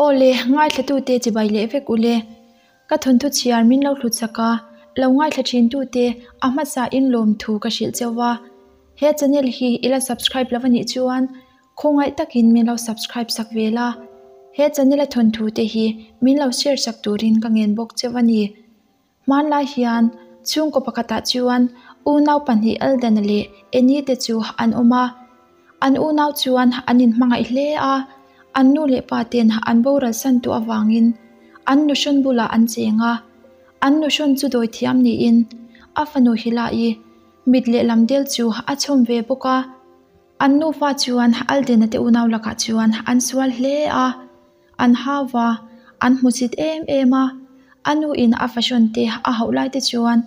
Aw le, ngaithlatute chibai leh vek u le. Ka thawnthu chhiar min lo hlutsak a, lo ngaithla thintute a hmasa in lawmthu ka hrilh cheu a. He channel hi i la subscribe lo a nih chuan khawngaih takin min lo subscribe sak ve la. He channel a thawnthu te hi min lo share sak turin ka ngen bawk cheu a ni. Hmanlai hian chhungkaw pakhatah chuan unau pahnih Eldon-a leh Annie te chu an awm a. An unau chuan an inhmangaih hle a, an nu leh pa ten an boral san tawh avangin an nuhrawn bulah an cheng a. An nuhrawn chu dawi thiam niin a fanu Hila-i mit lehlam del chu a chhawm ve bawk a. An nufa chuan Alden-a te unau lakah chuan an sual hle a. An hau va, an hmusit em em a, a nu in a fashion te a hauh lai te chuan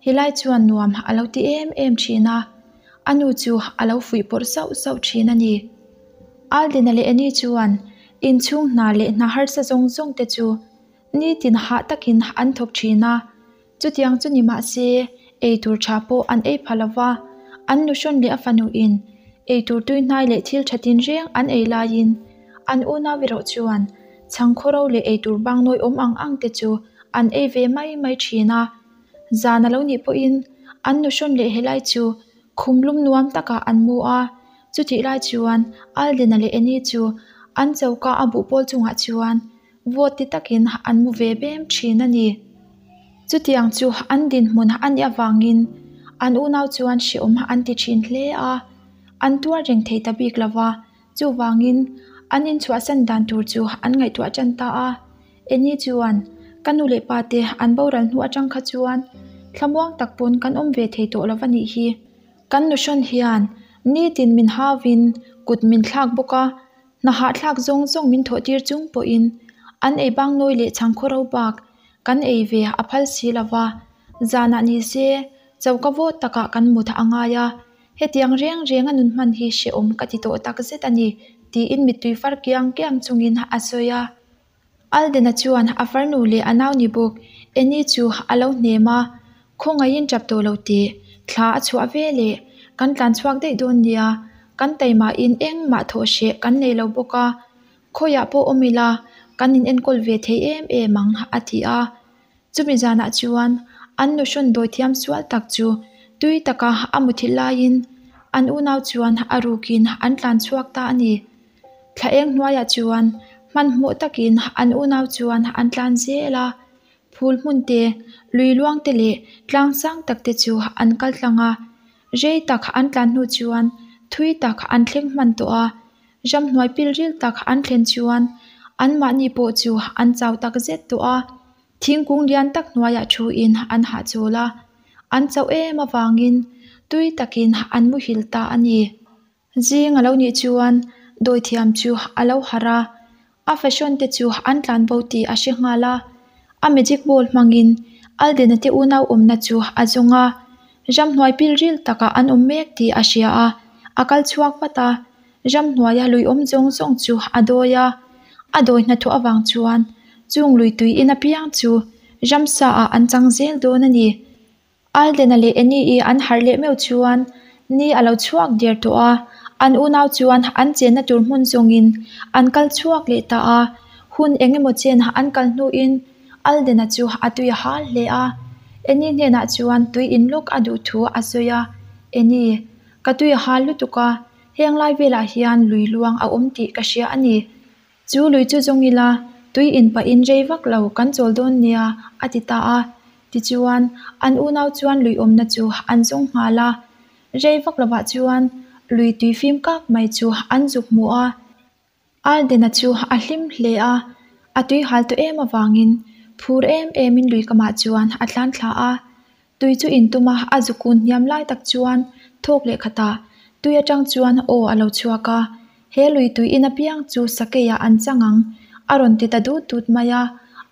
helai chuan nuam a lo ti em em thin a, a nu chu a lo fuih pawrh sauh sauh thin a ni. Aldina leh Annie chuan inchhung hna leh hna harsa zawng zawng te chu nitin hah takin an thawk thin a, Chutiang chu ni mah se, ei tur tha pawh an ei pha lo va, an nuhrawn leh a fanu in ei tur tui hnai leh thil tha tinreng an ei laiin an unau erawh chuan chhang khawro leh ei tur bang nawi awm ang ang te chu an ei ve mai mai thin a. Zan a lo nih pawhin an nuhrawn leh helai chu khum lum nuam takah an mu a, chutih lai chuan Aldena leh Annie chu an choka a buhpawl chungah chuan Vawt ti takin an mu ve bem thin a ni. Chutiang chu an dinhmun a nih avangin an unau chuan hrehawm an ti thin hle a, an tuar reng thei ta bik lo va, chuvangin an inchhuahsan dan tur chu an ngaihtuah tan ta a. Annie chuan, Ka nu leh pa te an boral hnu atang kha chuan thlamuang tak pawn kan awm ve thei tawh lo va nih hi. Kan nuhrawn hian nitin min hauvin kut min thlak bawk a, Hna hahthlak zawng zawng min thawh tir chung pawhin an ei bang nawi leh chhang khaw ro bak kan ei ve a phal si lo va, zanah ni se choka vawt takah kan mut a ngai a, hetiang reng reng a nun hman hi hrehawm ka ti tawh tak zet a ni tiin mittui far kiang kiang chungin a sawi a. Aldena chuan a farnu leh a nau ni bawk Annie chu a lo hnem a, Khawngaihin tap tawh lo tih thla a chhuah ve leh kan tlan chhuak daih dawn nia, kan taimahin engmah thawh hreh kan nei lo bawk a, khawiah pawh awm ila kan in enkawl ve thei em em ang a ti a. Chumi zanah chuan an nuhrawn dawi thiam sual tak chu tui taka a muthilh laiin an unau chuan a rukin an tlan chhuak ta a ni. Thla eng hnuaiah chuan hmanhmawh takin an unau chuan an tlan zel a, phul hmun te, lui luang te leh tlang sang tak te chu an kal tlang a. Rei tak an tlan hnu chuan thui tak an thleng hman tawh a, ramhnuai pilril tak an thlen chuan anmahni pawh chu an chau tak zet tawh a. Thingkung lian tak hnuaiah thuin an hahchawl a, an chauh em avangin tui takin an muhil ta a ni. Zing a lo nih chuan dawithiam chu a lo harh a, a fashion te chu an tlan bo tih a hre nghal a. A magic ball hmangin Aldena te unau awmna chu a zawng a, ramhnuai pilril takah an awm mek tih a hria a, a kal chhuak vat a. Ramhnuaia lui awm zawng zawng chu a dawi a, a dawi hnathawh avang chuan chung lui tui in apiang chu ramsa ah an chang zel dawn a ni. Aldena leh Annie-i an harh leh meuh chuan ni a lo chhuak der tawh a, an unau chuan an chenna tur hmun zawngin an kal chhuak leh ta a, hun eng emaw chen an kal hnuin Aldena chu a tui a hal hle a, Annie hnenah chuan tui in lawk a duh thu a sawi a, Annie, ka tui a hal lutuk a, heng lai velah hian lui luang a awm tih ka hria a ni. Chu lui chu zawng ila, tui in pahin rei vak lo kan chawl dawn nia, a ti ta a. Tichuan, an unau chuan lui awmna chu an zawng nghal a. Rei vak lovah chuan lui tui fim kak mai chu an zuk hmu a. Aldena chu a hlim hle a, a tui hal tawh em avangin phur em emin lui kamah chuan a tlan thla a. Tui chu in tum a, a zukun hniam lai tak chuan thawk leh khatah tui atang chuan aw a lo chhuak a, he lui tui in apiang chu sakeiah an chang ang a rawn ti ta dut dut mai a,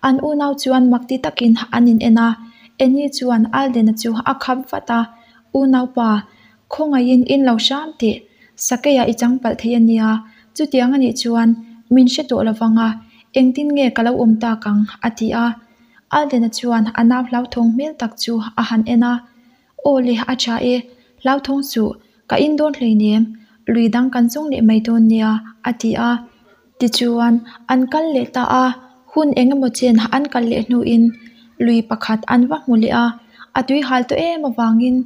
an unau chuan mak ti takin an in en a, Annie chuan Aldena chu a khap vat a, Unaupa, khawngaihin in lo hram tih sakeiah i chang palh thei a nia, chutiang a nih chuan min hre tawh lovang a, engtin nge ka lo awm tak ang a ti a. Aldena chuan a nau hlauthawng hmel tak chu a han en a, Aw le, a tha e, hlauthawng suh, ka in dawn hleinem, lui dang kan zawng leh mai dawn nia, a ti a. Tichuan, an kal leh ta a, hun eng emaw chen an kal leh hnuin lui pakhat an va hmu leh a, a tui hal tawh em avangin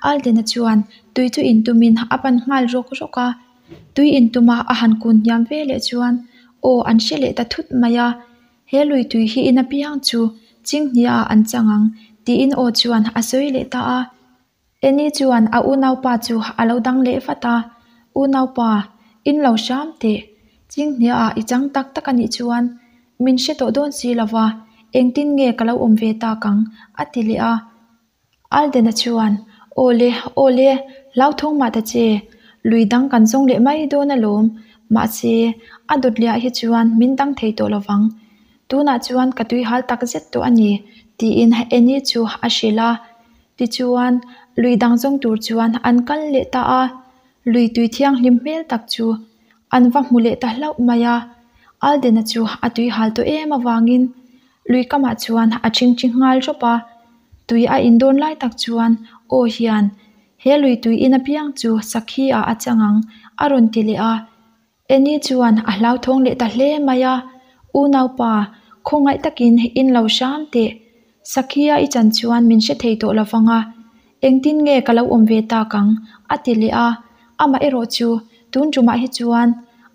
Alden-a chuan tui chu in tumin a pan nghal rawk rawk a. Tui in tuma a han kun hniam ve leh chuan aw an hre leh ta thut mai a, He lui tui hi in apiang chu Chinghnia ah an chang ang tiin aw chuan a sawi leh ta a. Annie chuan a unaupa chu a lo dang leh vat a, Unaupa, in lo hram teh. Chinghnia ah i chang tak tak a nih chuan min hre tawh dawn si lo va, engtin nge ka lo awm ve tak ang? a ti leh a. Alden-a chuan, Aw le, aw le, hlauthawng mah ta che, lui dang kan zawng leh mai dawn alawm, mahse, a dawt lehah hi chuan min dang thei tawh lo vang. Tunah chuan ka tui hal tak zet tawh a ni, tiin Annie chu a hrilh a. Tichuan, lui dang zawng tur chuan an kal leh ta a, lui tui thianghlim hmel tak chu an va hmu leh ta hlauh mai a. Alden-a chu a tui hal tawh em avangin lui kamah chuan a ṭhingṭhi nghal rawp a. Tui a indawn lai tak chuan aw hian, He lui tui in apiang chu sakhi ah a chang ang, a rawn ti leh a. Annie chuan a hlauthawng leh ta hle mai a, Unaupa, khawngaih takin in lo hram teh. Sakhia i chan chuan min hre thei tawh lovang a, engtin nge ka lo awm ve tak ang? a ti leh a. Amah erawh chu tun tumah hi chuan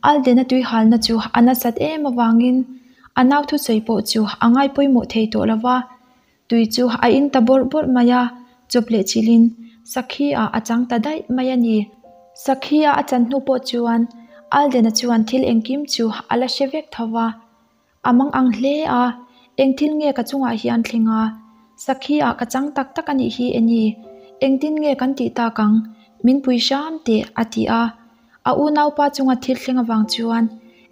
Alden-a tuihalna chu a nasat em avangin a nau thusawi pawh chu a ngai pawimawh thei tawh lova, Tui chu a in ta bawrh bawrh mai a, chawp leh chilhin Sakhi ah a chang ta daih mai a ni. Sakhi a a chan hnu pawh chuan Alden-a chuan thil engkim chu a la hre vek tho va. A mang ang hle a, eng thil nge ka chungah hian thleng a? Sakhi ah ka chang tak tak a nih hi e ni? Engtin nge kan tih tak ang? Min pui hram teh, a ti a. A unaupa chunga thil thleng avang chuan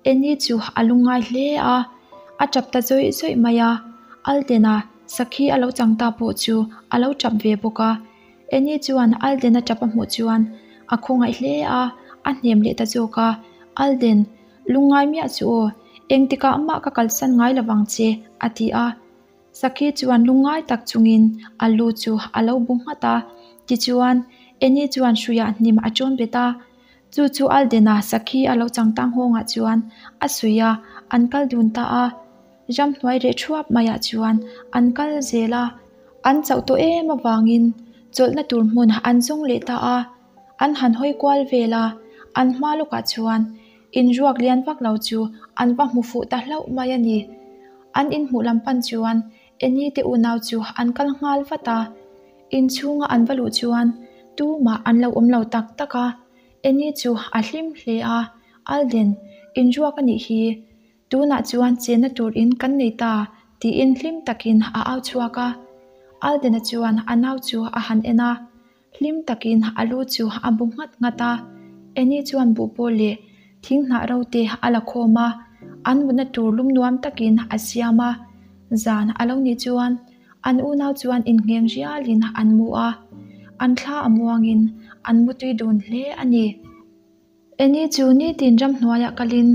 Annie chu a lungngai hle a, a tap ta zawih zawih mai a. Alden-a sakhi a lo chang ta pawh chu a lo tap ve bawk a. Annie chuan Alden-a tap a hmuh chuan a khawngaih hle a, a hnem leh ta zawk a. Alden, lungngai miah chu aw, engtikah mah ka kalsan ngai lovang che, a ti a. Sakhi chuan lungngai tak chungin a lu chu a lo bu nghat a, tichuan Annie chuan hruiah hnim a ṭawn bet a. Chu chu Alden-a Sakhi a lo chang tang nghawngah chuan a suih a, an kal dun ta a. Ramhnuai reh thuap maiah chuan an kal zel a, an chauh tawh em avangin chawlhna tur hmun an zawng leh ta a. An han hawi kual vel a, an hma lawkah chuan inruak lian vak lo chu an va hmu fuh ta hlauh mai a ni. An inhmuh lam pan chuan Annie te unau chu an kal nghal vat a, inchhunga an va luh chuan tumah an lo awm lo tak tak a, Annie chu a hlim hle a, Alden, inruak a nih hi, tunah chuan chenna tur in kan nei ta tiin hlim takin a au chhuak a. Alden-a chuan a nau chu a han en a, Hlim takin a lu chu a bu nghat nghat a, Annie chuan buhpawl leh thing hnah ro te a la khawm a, an mutna tur lum nuam takin a siam a. Zan a lo nih chuan an unau chuan inngheng rialin an mu a, an thla a muangin an mutui dun hle a ni. Annie chu nitin ramhnuaiah kalin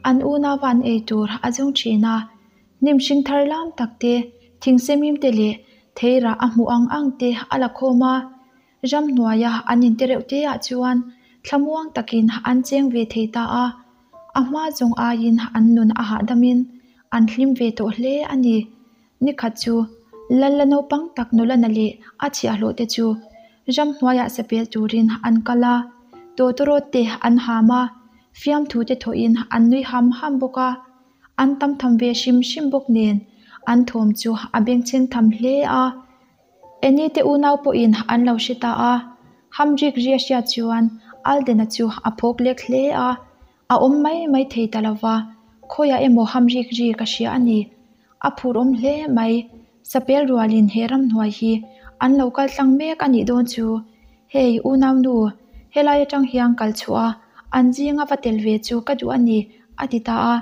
an unauva an ei tur a zawng thin a, Hnim hring thar lam tak te, thing semim te leh theirah a hmuh ang ang te a la khawm a. Ramhnuaia an inte reuh te ah chuan thlamuang takin an cheng ve thei ta a. A hma zawng aiin an nun a hahdamin an hlim ve tawh hle a ni. Nikhat chu Lalla naupang tak nulana leh a chhiahhlawh te chu ramhnuaiah sapel turin an kal a. Tawtawrawt te an ham a, fiamthu te thawhin an nui ham ham bawk a. An tam tham ve hrim hrim bawk nen an thawm chu a bengchheng tham hle a. Annie te unau pawhin an lo hre ta a, Hamrik ri a hriat chuan Alden-a chu a phawk lek hle a, a awm mai mai thei ta lo va, khawiah emaw Hamrik ri ka hria a ni. A phur awm hle mai, Sapel rualin he ramhnuai hi an lo kal tlang mek a nih dawn chu. Hei, unaunu, helai atang hian kal chhuah a, an zinga va tel ve chu ka duh a ni, a ti ta a.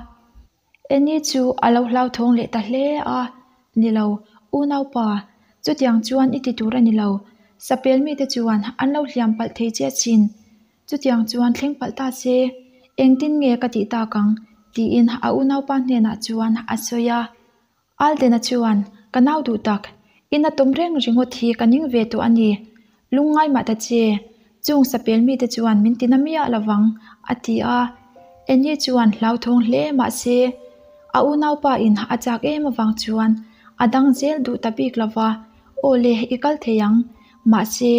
Annie chu a lo hlauthawng leh ta hle a, Ni lo, unaupa, chutiang chuan i ti tur a ni lo. Sapel mite chuan an lo hliam palh thei che asin. Chutiang chuan thleng palh ta se, engtin nge ka tih tak ang? tiin a unaupa hnenah chuan a sawi a. Alden-a chuan, Ka nau duh tak, ina tawm reng ringawt hi ka ning ve tawh a ni. Lungngai mah ta che, chung sapel mite chuan min tina miah lovang, a ti a. Annie chuan hlauthawng hle mah se, a unaupa in a chak em avang chuan a dang zel duh ta bik lo va, Aw le, i kal thei ang. Mahse,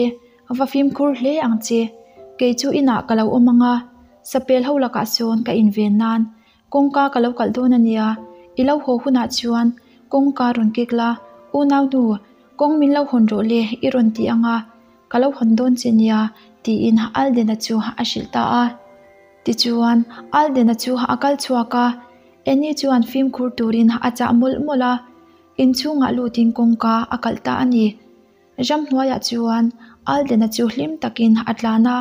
va fimkhur hle ang che. Kei chu inah ka lo awm ang a, sapel ho lakah sawn ka inven nan kawngka ka lo kalh dawn a nia. I lo haw hunah chuan kawngka rawn kik la, Unaunu, kawng min lo hawn rawh le i rawn ti ang a, ka lo hawn dawn che nia, tiin Alden-a chu a hrilh ta a. Tichuan, Alden-a chu a kal chhuak a, Annie chuan fimkhur turin a chah mawlh mawlh a, inchhungah lutin kawngka a kalh ta a ni. Ramhnuaiah chuan Alden-a chu hlim takin a tlan a,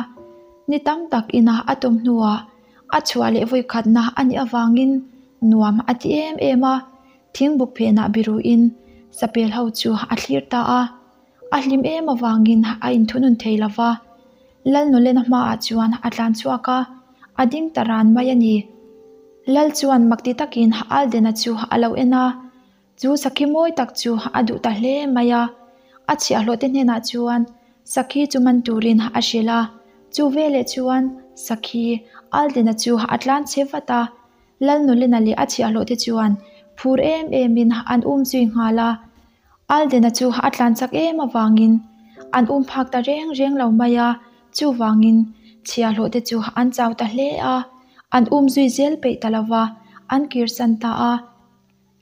ni tam tak ina a tawm hnuah a chhuah leh vawikhatna a nih avangin nuam a ti em em a, thingbuk phenah biruin sapel ho chu a thlir ta a. A hlim em avangin a inthunun thei lo va, Lalnulena hmaah chuan a tlan chhuak a, a ding ta ran mai a ni. Lal chuan makti takin Aldena chu a lo en a, chu sakhi mawi tak chu a duh ta hle mai a. A chhiahhlawhte hnenah chuan sakhi chu man turin a hrilh a, chu veleh chuan sakhi Aldena chu a tlan che vat a, Lalnulena leh a chhiahhlawhte chuan phur em emin an um zui nghal a. Aldena chu a tlan chak em avangin an um phak ta reng reng lo mai a, chuvangin chhiahhlawh te chu an chau ta hle a, an um zui zel peih ta lo va, an kirsan ta a.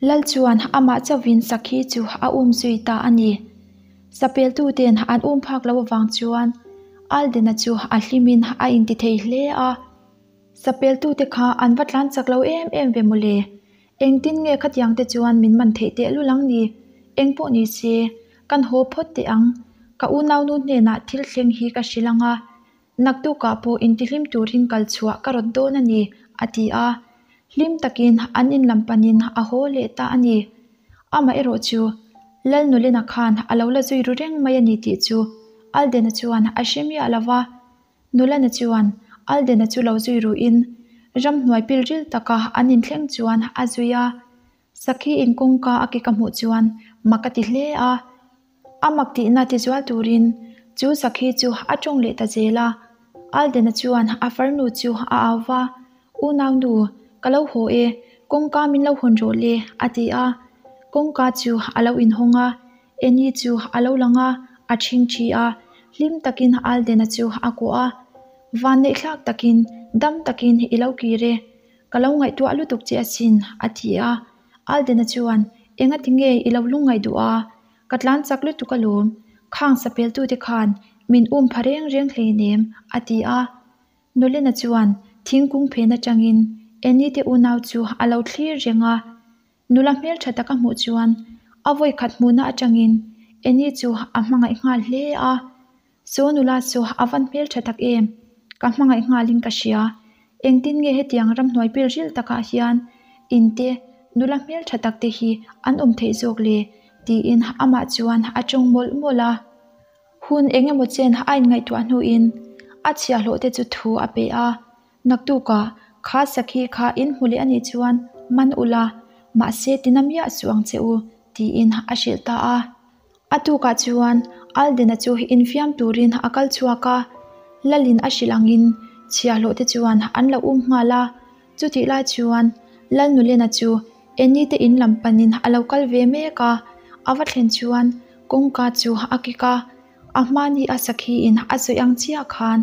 Lal chuan amah chauhin sakhi chu a um zui ta a ni. Sapeltuten an um phak lo avang chuan Aldena chu a hlimin a intithei hle a. Sapeltute kha an va tlan chak lo em em ve mawle. Engtin nge khatiang te chuan min man theih teh lul ang ni? Eng pawh ni se, kan haw phawt teh ang. Ka unaunu hnenah thil thleng hi ka hrilh ang a, naktukah pawh intihlim turin kal chhuah ka rawt dawn a ni, a ti a. Hlim takin an in lam panin a haw leh ta a ni. Amaherawh chu, Lalnulena khan a lo la zui ru reng mai a ni tih chu Aldena chuan a hre miah lo va. Nulana chuan Aldena chu lo zui ruhin ramhnuai pilril taka an inthleng chuan a zui a. Sakhi in kawngka a ke ka hmuh chuan mak a ti hle a. A mak tihna tizual turin chu sakhi chu a tawng leh ta zel a. Aldena chuan a farnu chu a au va, Unaunu, ka lo haw e, kawngka min lo hawn rawh le, a ti a. Kawngka chu a lo inhawng a, Annie chu a lo lang a, a ṭhingṭhi a, hlim takin Alden-a chu a kuah a. Vanneihthlak takin, dam takin i lo kir e. Ka lo ngaihtuah lutuk che asin, a ti a. Alden-a chuan, Engati nge i lo lungngaih duh a? Ka tlan chak lutuk alawm. Khang sapeltute khan min um pha reng reng hleinem, a ti a. Nolena chuan thingkung phen atangin Annie te unau chu a lo thlir reng a. Nula hmeltha tak a hmuh chuan a vawi khat hmuhna atangin Annie chu a hmangaih nghal hle a. Saw nula chu a van hmeltha tak em? Ka hmangaih nghalin ka hria. Engtin nge hetiang ramhnuai pil ril takah hian inte nula hmeltha tak te hi an awm theih zawk le? tiin amah chuan a tawng mawlh mawlh a. Hun eng emaw chen a inngaihtuah hnuin a chhiahhlawh te chu thu a pe a. Naktukah kha sakhi kha in hmu leh a nih chuan man ula, mahse tina miah suh ang che u, tiin a hrilh ta a. A tukah chuan Alden-a chu infiam turin a kal chhuak a, Lalin a hrilh angin chhiahhlawh te chuan an lo um nghal a. Chutih lai chuan Lalnulena chu Annie te in lam panin a lo kal ve mek a, a va thlen chuan kawngka chu a kik a, a hmani a sakhiin a sawi ang chiah khan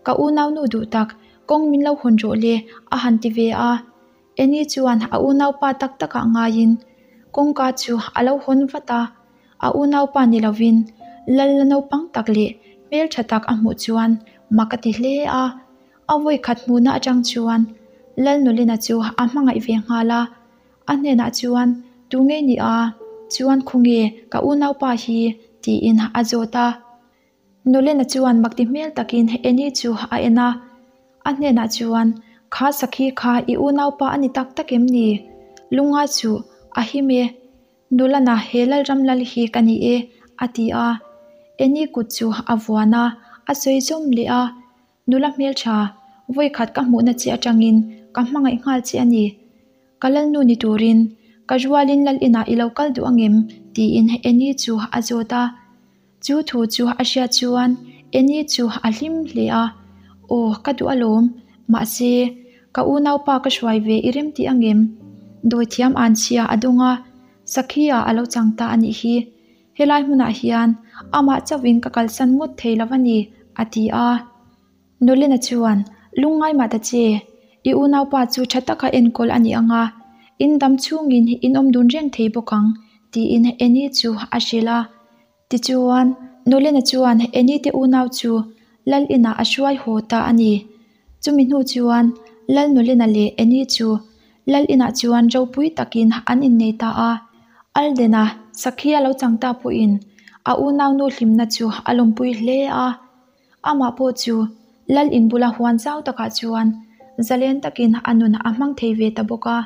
Ka unaunu duh tak, kawng min lo hawn rawh le, a han ti ve a. Annie chuan a unaupa tak takah ngaiin kawngka chu a lo hawn vat a. A unaupa ni lovin lal la naupang tak leh hmeltha tak a hmuh chuan mak a ti hle a. A vawi khat hmuhna atang chuan Lalnulina chu a hmangaih ve nghal a. A hnenah chuan, Tu nge ni a? Chuan khawnge ka unaupa hi? tiin a zawt a. Nulena chuan makti hmel takin Annie chu a en a, a hnenah chuan, Kha sakhi kha i unaupa a ni tak tak em ni? Lunga chu a him e. Nulana he Lalram lal hi ka ni e, a ti a. Annie kut chu a vuan a, a sawi zawm leh a, Nula hmeltha, vawikhat ka hmuhna che atangin ka hmangaih nghal che a ni. Ka lalnu ni turin ka rualin lal inah i lo kal duh angem? tiin Annie chu a zawt a. Chu thu chu a hriat chuan Annie chu a hlim hle a, Aw, ka duh alawm. Mahse, Ka unaupa ka hruai ve i rem tih angem? Dawithiam anchhia a dawng a, Sakhi ah a lo chang ta a nih hi. Helai hmunah hian amah chauhin ka kalsan ngawt thei lo a ni, a ti a. Nolena chuan, Lungngai mah ta che, i unaupa chu tha taka enkawl a ni ang a, in dam chhungin in awm dun reng thei bawk ang, tiin Annie chu a hrilh a. Tichuan, Nolena chuan Annie te unau chu Lal inah a hruai haw ta a ni. Chumi hnu chuan Lal Nolena leh Annie chu Lal inah chuan ropui takin an innei ta a. Alden-a sakhi a lo chang ta pawhin a unaunu hlimna chu a lawmpui hle a. Amah pawh chu Lal in bula huan zau takah chuan zalen takin a nun a hmang thei ve ta bawk a.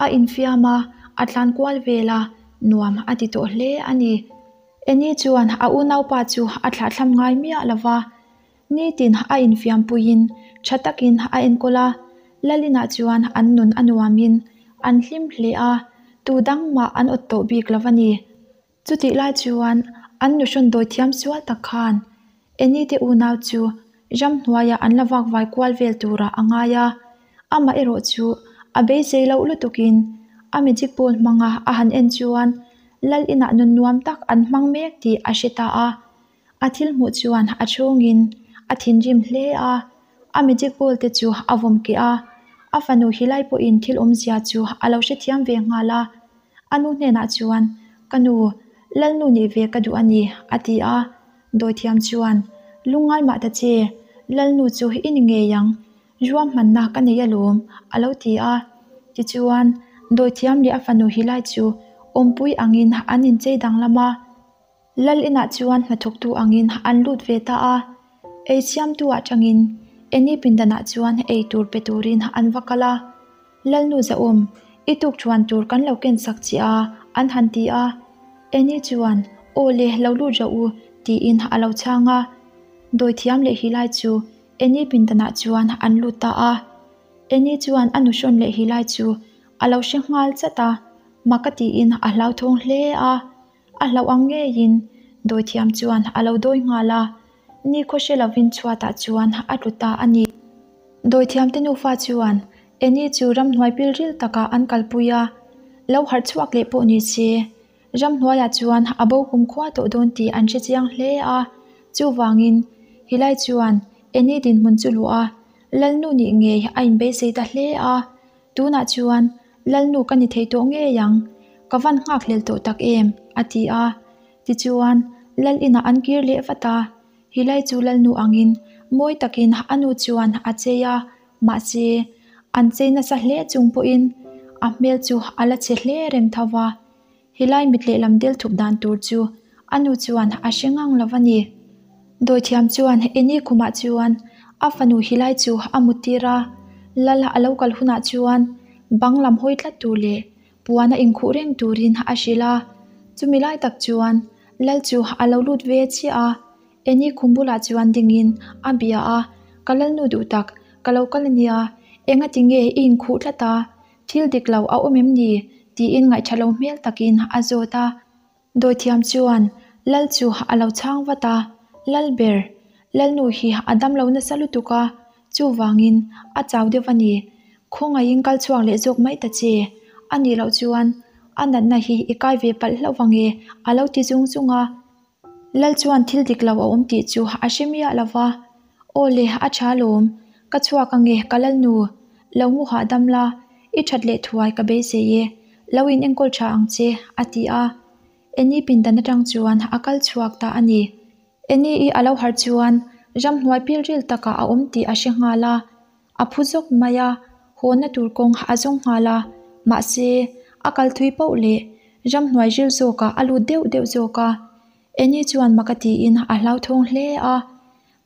A infiam a, a tlan kual vel a, nuam a ti tawh hle a ni. Annie chuan a unaupa chu a thlahthlam ngai miah lo va, nitin a infiam puiin tha takin a enkawl a. Lal inah chuan an nun a nuamin an hlim hle a, tu dang mah an awt tawh bik lo a ni. Chutih lai chuan an nuhrawn dawi thiam sual tak khan Annie te unau chu ramhnuaiah an la vak vai kual vel turah a ngai a, amah erawh chu a beisei loh lutukin a magic ball hmanga a han en chuan Lal inah nun nuam tak an hmang mek tih a hre ta a. A thil hmuh chuan a chhungin a thinrim hle a, a magic ball te chu a vawm keh a, a fanu Hilai pawhin thil awmzia chu a lo hrethiam ve nghal a. A nu hnenah chuan, Ka nu, Lalnu nih ve ka duh a ni, a ti a. Dawithiam chuan, Lungngai mah ta che, Lalnu chu i ni ngei ang, ruahmanna ka nei alawm, a lo ti a. Tichuan, Dawithiam leh a fanu Hilai chu awmpui angin an inchei danglam a. Lal inah chuan hnathawktu angin an lut ve ta a, ei siamtu atangin Annie pindanah chuan ei tur pe turin an va kal a. Lalnu Zahawm, i tuk thuan tur kan lo ken sak che a, an han ti a. Annie chuan, Aw le, lo lut rawh u, tiin a lo chhang a. Dawithiam leh Hilai chu Annie pindanah chuan an lut ta a. Annie chuan a nuhrawn leh Hilai chu a lo hre nghal chat a, mak a tiin a hlauthawng hle a. A hlauh ang ngeiin dawithiam chuan a lo dawi nghal a, nikhaw hre lovin chhuatah chuan a tlu ta a ni. Dawithiamte nufa chuan Annie chu ramhnuai pilril takah an kalpui a, lo harh chhuak leh pawh ni se, ramhnuaiah chuan a bo kumkhua tawh dawn tih an hre chiang hle a, chuvangin helai chuan Annie dinhmun chu luh a, Lalnu nih ngei a inbeisei ta hle a. Tunah chuan Lalnu ka ni thei tawh ngei ang, ka van nghak hlel tawh tak em? a ti a. Tichuan, Lal inah an kir leh vat a, Hilai chu Lalnu angin mawi takin a nu chuan a chei a, mahse, an chei nasa hle chung pawhin a hmel chu a la chhe hle reng tho va. Helai mit lehlam del thup dan tur chu a nu chuan a hre ngang lo a ni. Dawithiam chuan Eni khumah chuan a fanu Hilai chu a muttir a, Lal a lo kal hunah chuan bang lam hawi tlat tur leh puan a inkhuh reng turin a hrilh a. Chumi lai tak chuan Lal chu a lo lut ve chiah a, Eni khum bulah chuan dingin a bia a, Ka Lalnu duh tak, ka lo kal a nia, engati nge i inkhuh tlat a? Thil dik lo a awm em ni? tiin ngaihtha lo hmel takin a zawt a. Dawithiam chuan Lal chu a lo chhang vat a, Lal ber, Lalnu hi a dam lo nasa lutuk a, chuvangin a chau deuh a ni. Khawngaihin kal chhuak leh zawk mai ta che. A nih loh chuan a natna hi i kai ve palh hlauh vang e, a lo ti zung zung a. Lal chuan thil dik lo a awm tih chu a hre miah lo va, Aw le, a tha lawm, ka chhuak ange ka Lalnu, lo mu hahdam la, i that leh thuai ka beisei e, lo in enkawl tha ang che, a ti a. Annie pindan atang chuan a kal chhuak ta a ni. Annie i a lo harh chuan ramhnuai pilril takah a awm tih a hre nghal a. A phu zawk mai a, hawnna tur kawng a zawng nghal a, mahse, a kal thui poh leh ramhnuai ril zawkah a lut deuh deuh zawk a. Annie chuan mak a tiin a hlauthawng hle a,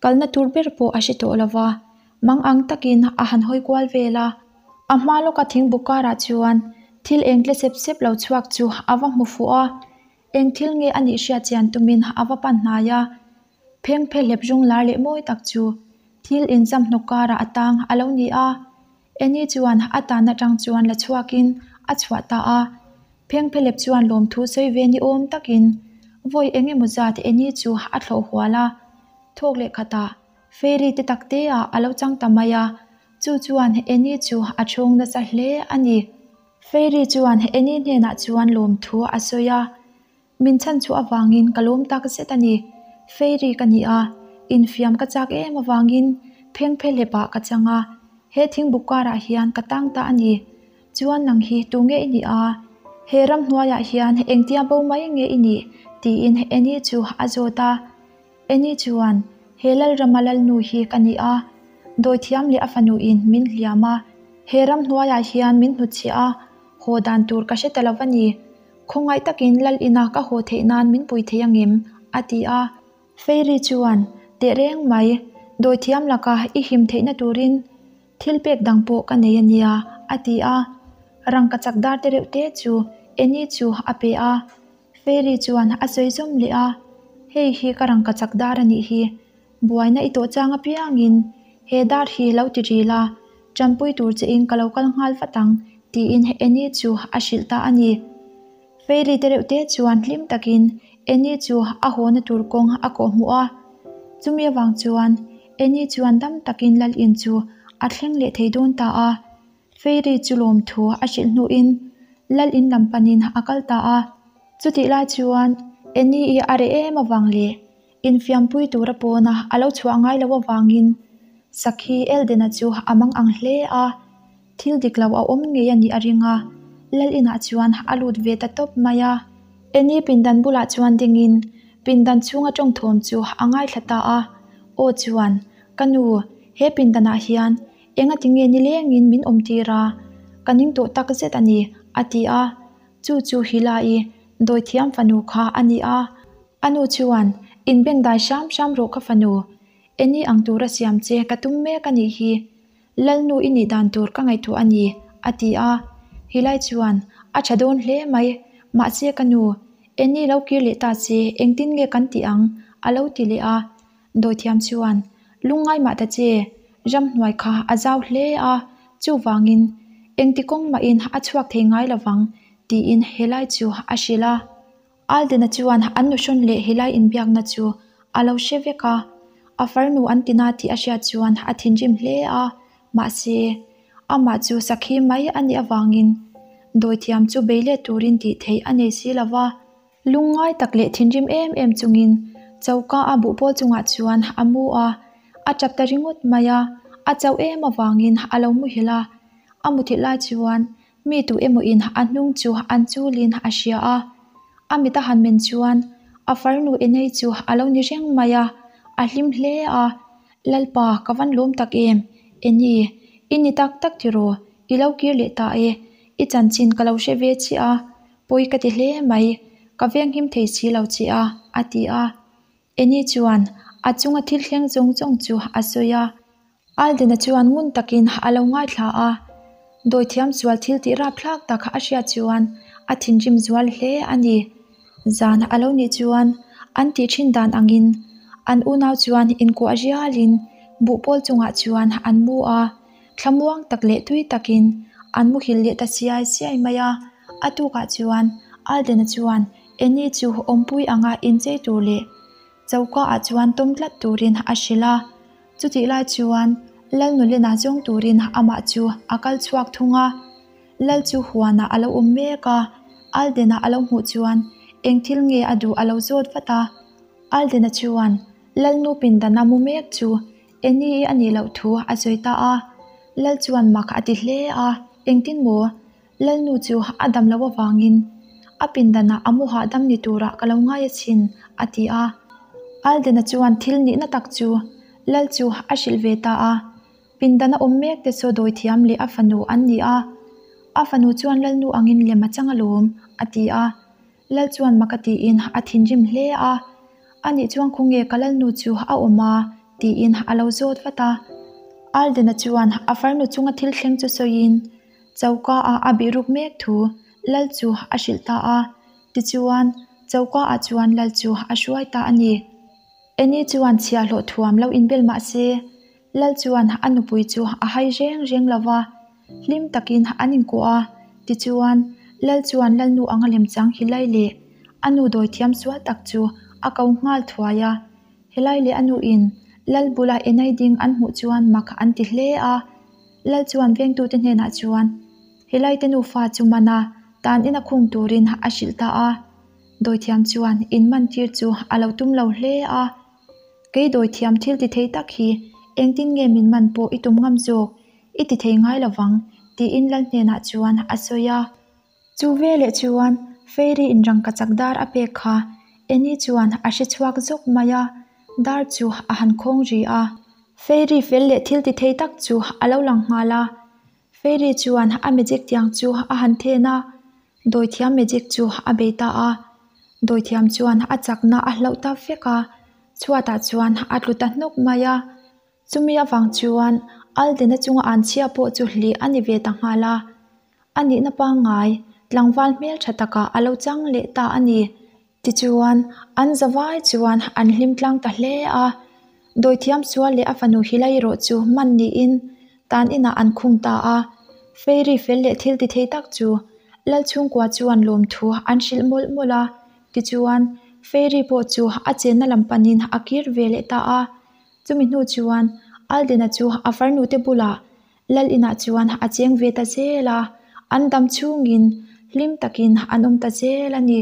kalna tur ber pawh a hre tawh lo va, mang ang takin a han hawi kual vel a. A hma lawka thingbuk karah chuan thil eng tle sep sep lo chhuak chu a va hmu fuh a, eng thil nge a nih hriat chian tumin a va pan hnai a. Phengphe hlep rawng lar leh mawi tak chu thil inzam hnawk karah a tang a lo ni a. Annie chuan a tan atang chuan la chhuakin a chhuah ta a. Phengphe hlep chuan lawmthu sawi ve ni awm takin vawi eng emaw zat Annie chu a thlawh hual a. Thawk leh khatah fairy te tak te ah a lo chang ta mai a. Chu chuan Annie chu a ṭhawng nasa hle a ni. Fairy chuan Annie hnenah chuan lawmthu a sawi a. Min chhan chhuah avangin ka lawm tak zet a ni. Fairy ka ni a, infiam ka chak em avangin phengphe hlepah ka chang a, he thingbuk karah hian ka tang ta a ni. Chuan nang hi tu nge i nih a? He ramhnuaiah hian engtia bo mai nge i nih? tiin Annie chu a zawt a. Annie chuan, He Lalrama Lalnu hi ka ni a, dawithiam leh a fanuin min hliam a, he ramhnuaiah hian min hnutchhiah a, haw dan tur ka hre ta lo a ni. Khawngaih takin Lal ina ka haw theih nan min pui thei angem? a ti a. Fairy chuan, Tehreng mai, dawithiam laka i him theihna turin thil pek dang pawh ka nei a nia, a ti a. Rangkachak dar te reuh te chu Annie chu a pe a. Fairy chuan a sawi zawm leh a, Hei hi ka rangkachak dar a nih hi. Buaina i tawh chang apiangin he dar hi lo ti ril a, ṭanpui tur che in ka lo kal nghal vat ang, tiin Annie chu a hrilh ta a ni. Fairy te reuh te chuan hlim takin Annie chu a hawna tur kawng a kawh hmuh a. Chumi avang chuan Annie chuan dam takin Lal in chu a thleng leh thei dawn ta a. Fairy chu lawmthu a hrilh hnuin Lal in lam panin a kal ta a. Chutih lai chuan Annie-i a reh em avang leh Infiampui tura pawna a lo chhuah ngai loh avangin Sakhi Eldena chu a mang ang hle a, thil dik lo a awm ngei a nih a ring a, Lal inah chuan a lut ve ta tawp mai a. Annie pindan bulah chuan dingin pindan chhunga tawngthawm chu a ngaithla ta a, Aw chuan, ka nu, he pindanah hian engati nge nilengin min awmtir a, ka ning tawh tak zet a ni, a ti a. Chu chu Hila-i dawithiam fanu kha a ni a. A nu chuan, Inbengdai hram hram rawh ka fanu, Eni ang tura siam che ka tum mek a nih hi. Lalnu i nih dan tur ka ngaihtuah a ni, a ti a. Hilai chuan, A tha dawn hle mai, mahse ka nu, Eni lo kir leh ta che, engtin nge kan tih ang? a lo ti leh a. Dawithiam chuan, Lungngai mah ta che, ramhnuai kha a zau hle a, chuvangin engti kawng mahin a chhuak thei ngai lovang, tiin helai chu a hrilh a. Aldena chuan an nuhrawn leh helai inbiakna chu a lo hre vek a, a farnu an tina tih a hriat chuan a thinrim hle a, mahse, amah chu sakhi mai a nih avangin dawithiam chu bei let turin tih theih a nei si lo va. Lungngai tak leh thinrim em em chungin choka a buhpawl chungah chuan a mu a, a tap ta ringawt mai a, a chauh em avangin a lo muhil a. A muthilh lai chuan mi tu emaw in a hnung chu an chulin a hria a, a mit a han men chuan a farnu Enei chu a lo ni reng mai a, a hlim hle a, Lalpa ka van lawm tak em? Eni, i ni tak tak tiraw? I lo kir leh ta e, i chanchin ka lo hre ve chiah a, Pawi ka ti hle mai, ka venghim thei si lo che a, a ti a. Annie chuan a chunga thil thleng zawng zawng chu a sawi a. Aldena chuan ngun takin a lo ngaithla a. Dawithiam sual thil tih rapthlak tak a hriat chuan a thinrim zual hle a ni. Zan a lo nih chuan an tih thin dan angin an unau chuan inkuah rialin buhpawl chungah chuan an mu a. Thlamuang tak leh tui takin an muhil leh ta siai siai mai a, a tukah chuan Aldena chuan Annie chu awmpui anga inchei tur leh choka ah chuan tawm tlat turin a hrilh a. Chutih lai chuan Lalnulena zawng turin amah chu a kal chhuak thung a. Lal chu huanah a lo awm mek a, Aldena a lo hmuh chuan eng thil nge a duh a lo zawt vat a. Aldena chuan Lalnu pindana mu mek chu Annie-i a nih loh thu a sawi ta a, Lal chuan mak a ti hle a, engtin maw? Lalnu chu a dam loh avangin a pindanah a mu hahdam ni turah ka lo ngai asin, a ti a. Aldena chuan thil nihna tak chu Lal chu a hrilh ve ta a, pindana awm mek te saw dawithiam leh a fanu an ni a, a fanu chuan Lalnu angin lem a chang alawm, a ti a. Lal chuan mak a tiin a thinrim hle a, A nih chuan khawnge ka lalnu chu a awm a? tiin a lo zawt vat a. Aldena chuan a farnu chunga thil thleng chu sawiin choka ah a bihruk mek thu Lal chu a hrilh ta a. Tichuan, choka ah chuan Lal chu a hruai ta a ni. Annie chuan chhiahhlawh thuam lo inbel mah se, Lal chuan a nupui chu a hai reng reng lo va, hlim takin an inkuah a. Tichuan, Lal chuan Lalnu anga lemchang Hilai leh a nu dawithiam sual tak chu a ko nghal thuai a. Hilai leh a nuin Lal bula enai ding an hmuh chuan mak an ti hle a. Lal chuan vengtute hnenah chuan Helaite nufa chu man a, tan ina khung turin a hrilh ta a. Dawithiam chuan in man tir chu a lo tum lo hle a. Kei dawithiam thil ti thei tak hi engtin nge min man pawh i tum ngam zawk, i ti thei ngai lovang, tiin Lal hnenah chuan a sawi a. Chu veleh chuan Fairy in rangkachak dar a pek kha Annie chuan a hre chhuak zawk mai a, dar chu a han khawng ri a. Fairy fel leh thil ti thei tak chu a lo lang nghal a. Fairy chuan a magic tiang chu a han then a, dawithiam magic chu a bei ta a. Dawithiam chuan a chakna a hlauh ta vek a, chhuatah chuan a tlu ta hnawk mai a. Chumi avang chuan Alden-a chunga an chhia pawh chu hlih a ni ve ta nghal a. A nihna pangngai, tlangval hmeltha takah a lo chang leh ta a ni. Tichuan, an zavai chuan an hlim tlang ta hle a. Dawithiam sual leh a fanu Hila erawh chu man niin tan inah an khung ta a. Fairy fel leh thil ti thei tak chu Lal chhungkua chuan lawmthu an hrilh mawlh mawlh a. Tichuan, Fairy pawh chu a chenna lam panin a kir ve leh ta a. Chumi hnu chuan Alden-a chu a farnute bulah Lal inah chuan a cheng ve ta zel a, an dam chhungin hlim takin an awm ta zel a ni.